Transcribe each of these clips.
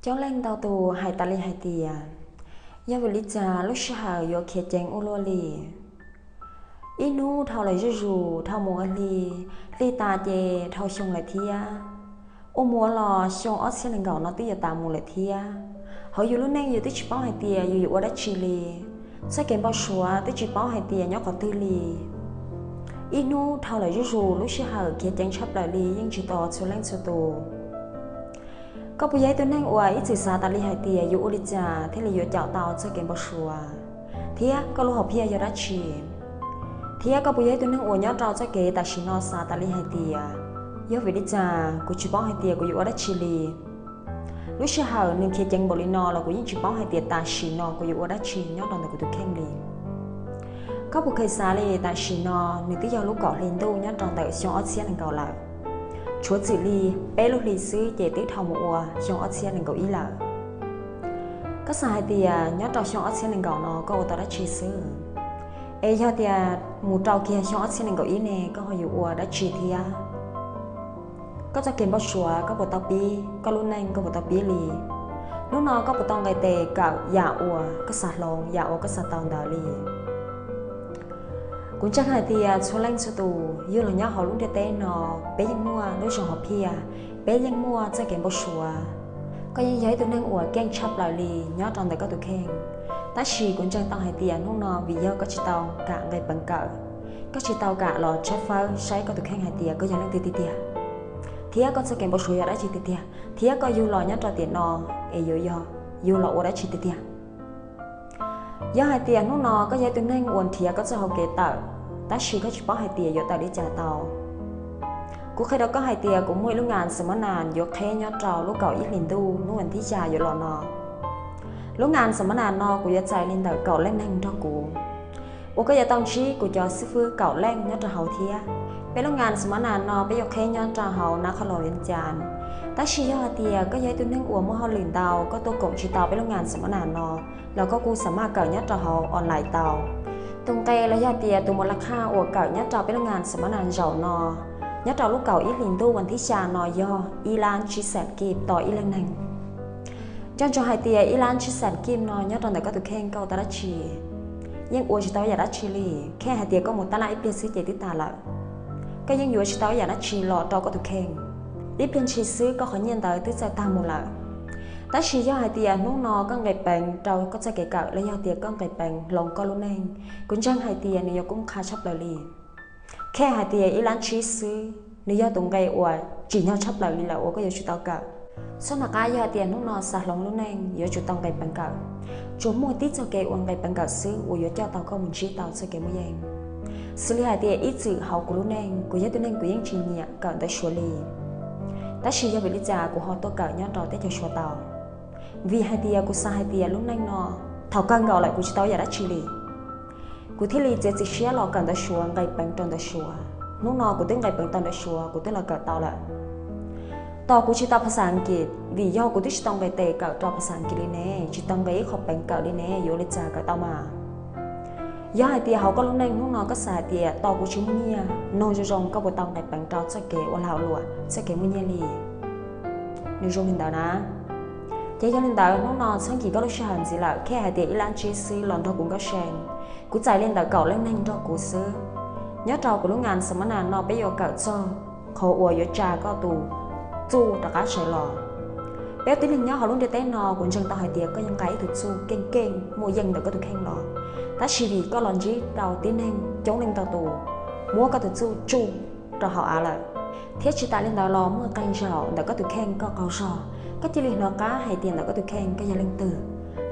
Coob leej ntau tus hais tas li hais tias, yog vim li cas lub sij hawm yuav khiav ceev ua luaj li? Ib hnub dhau lawm zuj zus, dhau mus ua hli, hli tas ces dhau xyoo lawm thiab. Ua mus ua los xyoo ob txhiab nees nkaum no twb yuav tas mus lawm thiab. Hauv yus lub neej yus twb tsis paub hais tias yus yuav ua dab tsi li. Txoj kev npau suav twb tsis paub hais tias nyob qhov twg li. Ib hnub dhau lawm zuj zus, lub sij hawm khiav ceev tshaj plaws li yeej tsis tos txhua leej txhua tus. Koj puas yog ib tug neeg uas ib txwm xav tas li hais tias yuav ua li cas thiaj li yuav caum tau txoj kev npau suav, thiab koj lub hom phiaj yog dab tsi? Thiab koj puas yog ib tug neeg uas nyob rau txoj kev tam sim no xav tas li hais tias, yog vim li cas kuv tsis paub hais tias kuv yuav ua dab tsi li? Lub sij hawm nws khiav ceev npaum li no los kuv yeej tsis paub hais tias tam sim no kuv yuav ua dab tsi nyob rau ntawm kuv tus kheej li. Koj puas kheev xav li, tam sim no nws twb yog lub kaum hli ntuj nyob rau ntawm xyoo ob txhiab nees nkaum lawm. Tshuav txwm li peb lub hli xwb ces twb dhau mus ua xyoo ob txhiab nees nkaum ib lawm. Koj xav hais tias nyob rau xyoo ob txhiab nees nkaum no koj ua tau dab tsi xwb? Es yog tias mus rau kiag xyoo ob txhiab nees nkaum ib ne, koj ho yuav ua dab tsi thiab? Koj txoj kev npau suav koj puas tau pib? Koj lub neej koj puas tau pib li? Hnub no koj puas tau nqis tes kawm yam uas koj xav hloov, yam uas koj xav tau ntawd li? Kuv ntseeg hais tias txhua leej txhua tus yug los nyob hauv lub ntiaj teb no, peb yeej muaj lub zoo hom phiaj, peb yeej muaj txoj kev npau suav. Koj yeej yog ib tug neeg uas keej tshaj plaws li nyob rau ntawm koj tus kheej. Tab sis kuv ntseeg tau hais tias hnub no vim yog koj tsis tau kam nqis peev kawm, koj tsis tau kam los tshawb fawb saib koj tus kheej hais tias koj yog leej twg tiag tiag, thiab koj txoj kev npau suav yog dab tsi tiag tiag, thiab koj yug los nyob rau tiam no es yuav yog yug los ua dab tsi tiag tiag. Yog hais tias hnub no koj yog ib tug neeg uas nrhiav koj txoj hau kev tawm, tab sis koj tsis paub hais tias yuav tawm li cas tau. Kuv qhia rau koj hais tias kuv muaj ib lub ngan xas mas nas yuav qheb nyob rau lub kaum ib hlis ntuj hnub vas thib xya yuav los no. Lub ngan xas mas nas no kuv yuav txais li ntawm kaum leej neeg nrog kuv, uas koj yuav tau ntsib kuv cov xib fwb kaum leej nyob rau hauv thiab. Peb lub ngan xas mas nas no peb yuav qheb nyob rau hauv nav qhov los Vias Cas. Tab sis yog hais tias koj yog ib tug neeg uas muaj hauj lwm ntau, koj tuaj koom tsis tau peb lub ngan xas mas nas no, los koj kuj xam maj kawm nyob rau hauv online tau. Tus nqe los yog tias tus mus laj khaj uas kawm nyob rau peb lub ngan xas mas nas zaum no, nyob rau lub kaum ib hlis ntuj vas thib xya no yog ib lab tsib xees kib tos ib leeg neeg. Nco ntsoov hais tias ib lab tsib xees kib no nyob rau ntawm koj tus kheej koj ua tau dab tsi? Yeej ua tsis tau ib yam dab tsi li. Khej hais tias koj mus tab laj ib pliag xwb ces twb tas lawm. Koj yeej yuav tsis tau ib yam dab tsi los rau koj tus kheej. Ib pliag ntshis xwb koj qhov nyiaj ntawd twb txawj tag mus lawm. Tab sis yog hais tias hnub no koj nqis peev rau koj txoj kev kawm los yog tias koj nqis peev hloov koj lub neej, kuv ntseeg hais tias nws yuav kub qha tshaj plaws li. Khej hais tias ib lab tsib xwb, nws yog tus nqe uas tsim nyog tshaj plaws li lawm uas koj yuav tsum tau kawm. Txhob hnov qab yog hais tias hnub no xav hloov lub neej yuav tsum tau nqis peev kawm. Tsuas muaj tib txoj kev uas nqis peev kawm xwb uas yuav coj tau koj mus ntsib tau txoj kev muaj yeej. Xws li hais tias ib txwm hauv kuv lub neej, kuv yog ib tug neeg kuv yeej tsis nyiam kawm ntawv Suav li. Tab sis yog vim li cas kuv ho tuaj kawm nyob rau teb chaws Suav tau? Vim hais tias kuv xav hais tias lub neej no thaum kawg nkaus lawm kuv tsis tau ib yam dab tsi li. Kuv thiaj li txiav txim siab los kawm ntawv Suav, nqis peev rau ntawv Suav. Hnub no kuv twb nqis peev tau ntawv Suav, kuv twb los kawm tau lawm. Tos kuv tsis tau phas xas Askiv, vim yog kuv twb tsis tau nqis tes kawm rau phas xas Askiv li ne, tsis tau nqis ib qho peev kawm li ne, yuav ua li cas kawm tau mas? Yog hais tias hauv koj lub neej hnub no koj xav hais tias tos kuv tsis muaj nyiaj, noog zoo zoo koj puas tau nqis peev rau txoj kev ua lag ua luam, txoj kev muaj nyiaj li? Nws zoo li ntawd na. Ces yog li ntawd hnub no txhob nkim koj lub sij hawm ntxiv lawm, khej hais tias ib lab tsib xwb los nrog kuv nkauj see. Kuv txais li ntawm kaum leej neeg nrog kuv xwb. Nyob rau kuv lub ngan xas mas nas no peb yuav kawm txog qhov uas yuav tsa koj tus txuj rov qab sawv los. Peb tib neeg nyob hauv lub ntiaj teb no kuv ntseeg tau hais tias koj yeej nqa ib tug txuj keej keej muaj yeej ntawm koj tus kheej los. Tab sis vim koj los ntsib rau tib neeg coob leej ntau tus muab koj tus txuj tsuj rau hauv av lawm, thiab tsis tas li ntawd los muaj qee zaum ntawm koj tus kheej koj qaug zog, koj cia li hnov qab hais tias ntawm koj tus kheej koj yog leej twg.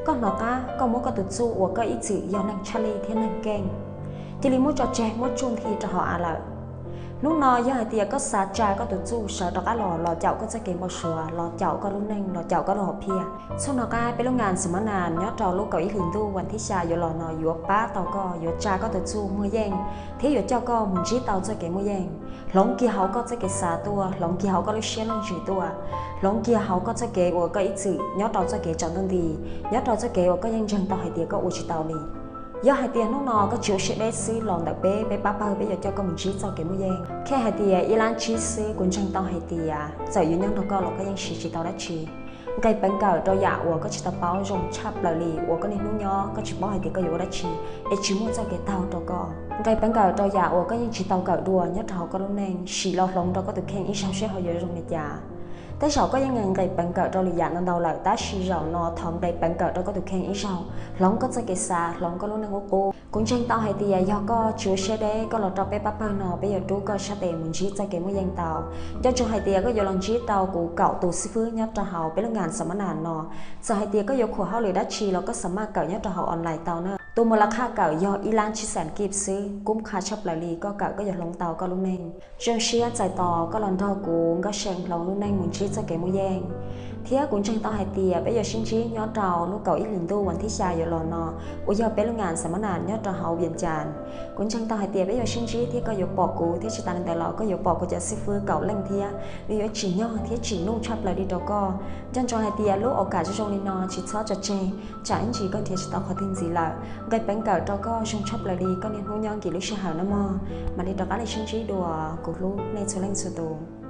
Koj hnov qab koj muab koj tus txuj uas koj ib txwm yog neeg tshaj lij thiab neeg keej, cia li muab tso tseg muab tsuj nthi rau hauv av lawm. Hnub no yog hais tias koj xav tsa koj tus txuj sawv rov qab los, los caum koj txoj kev npau suav, los caum koj lub neej, los caum koj lub hom phiaj, txhob hnov qab, peb lub ngan xas mas nas nyob rau lub kaum ib hlis ntuj vas thib xya yuav los no yuav pab tau koj, yuav tsa koj tus txuj muaj yeej, thiab yuav coj koj mus ntsib tau txoj kev muaj yeej. Hloov kiag hauv koj txoj kev xav tuaj, hloov kiag hauv koj lub siab leej tsim tuaj, hloov kiag hauv koj txoj kev uas koj ib txwm nyob rau txoj kev tsaus ntuj nti, nyob rau txoj kev uas koj yeej ntseeg tau hais tias koj ua tsis tau li. Yog hais tias hnub no koj tsis ua siab deb xwb los ntawm peb, peb pab pawg peb yuav coj koj mus ntsib txoj kev muaj yeej. Khej hais tias ib lab tsib xwb kuv ntseeg tau hais tias txawm yuav nyob nrog koj los koj yeej siv tsis tau dab tsi. Nqis peev kawm rau yam uas koj tsis tau paub zoo tshaj plaws li uas koj niaj hnub nyob koj tsis paub hais tias koj yuav ua dab tsi es tsis muaj txoj kev taug rau koj. Nqis peev kawm rau yam uas koj yeej tsis tau kawm dua nyob rau hauv koj lub neej, sim los hloov rau koj tus kheej ib zaug seb ho yuav zoo li cas. Tej zaum koj yeej nqis peev kawm rau lwm yam ntau ntau lawm, tab sis zaum no thov nqis peev kawm rau koj tus kheej ib zaug, hloov koj txoj kev xav, hloov koj lub neej ub qub. Kuv ntseeg tau hais tias yog koj tsis ua siab deb, koj los rau peb pab pawg no, peb yuav rub koj sab tes mus ntsib txoj kev muaj yeej tau. Nco ntsoov hais tias koj yuav los ntsib tau kuv kaum tus xib fwb nyob rau hauv peb lub ngam xa ma nas no. Txawm hais tias koj yuav khuam hauj lwm dab tsi los koj xa maj kawm nyob rau hauv online tau na. Tus mus la qhaj kawm yog ib lab tsib xees kib xwb, kub qha tshaj plaws li, koj kawm koj yuav hloov tau koj lub neej. Zoo siab txais tos koj los nrog kuv Nkauj See hloov lub neej mus ntsib txoj kev muaj yeej. Thiab kuv ntseeg tau hais tias peb yuav sib ntsib nyob rau lub kaum ib hlis ntuj vas thib xya yuav los no, uas yog peb lub ngam xa ma nas nyob rau hauv Vias Cas. Kuv ntseeg tau hais tias peb yuav sib ntsib thiab koj yuav pom kuv, thiab tsis tas li ntawd los koj yuav pom kuv cov xib fwb kaum leej thiab, nws yuav tsim nyog thiab tsim nuj tshaj plaws li rau koj. Nco ntsoov hais tias lub au kam zoo zoo li no tsis txhob tso tseg, tsam ib ntsis koj nrhiav tsis tau qhov twg ntxiv lawm. Nqis peev kawm rau koj zoo tshaj plaws li, koj niaj hnub nyob nkim lub sij hawm no mog, mam li rov qab li sib ntsib dua, kuv hlub nej txhua leej txhua tus.